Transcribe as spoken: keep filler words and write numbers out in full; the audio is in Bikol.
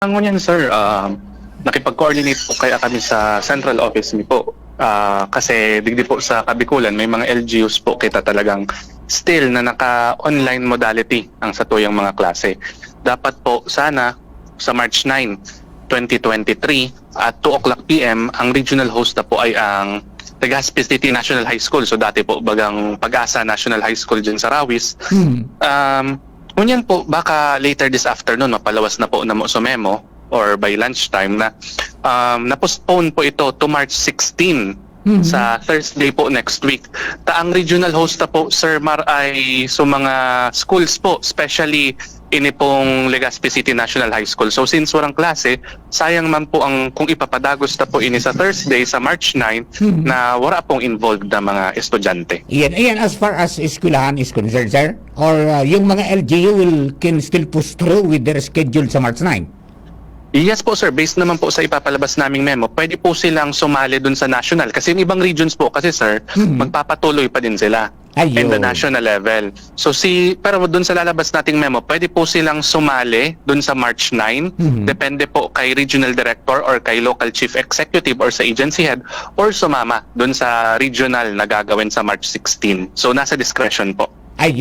Ang ngunyan, sir, ah, nakipag-coordinate po kaya kami sa central office mi po. Ah, kasi digdi po sa Kabikulan, may mga L G Us po kita talagang still na naka-online modality ang satuyang mga klase. Dapat po sana sa March nine, twenty twenty-three at two o'clock P M, ang regional host na po ay ang Legazpi City National High School. So dati po bagang Pag-asa National High School dyan sa Rawis. Hmm. Um, ngunyan po, baka later this afternoon, mapalawas na po na mo sa memo or by lunchtime na um, na-postpone po ito to March sixteen Mhm. sa Thursday po next week. Ta ang regional host na po, Sir Mar, ay sa mga schools po, especially ini pong Legazpi City National High School. So since walang klase, sayang man po ang kung ipapadagos na po ini sa Thursday, sa March nine, Mhm. na wala pong involved na mga estudyante. Iyan, iyan as far as eskwelahan is concerned, sir? Or uh, yung mga L G U will can still push through with their schedule sa March nine? Yes po, sir. Based naman po sa ipapalabas naming memo, pwede po silang sumali dun sa national. Kasi yung ibang regions po kasi, sir, Mhm. magpapatuloy pa din sila Ayun. in the national level. So si pero dun sa lalabas nating memo, pwede po silang sumali dun sa March nine. Mhm. Depende po kay regional director or kay local chief executive or sa agency head or sumama dun sa regional na gagawin sa March sixteen. So nasa discretion po.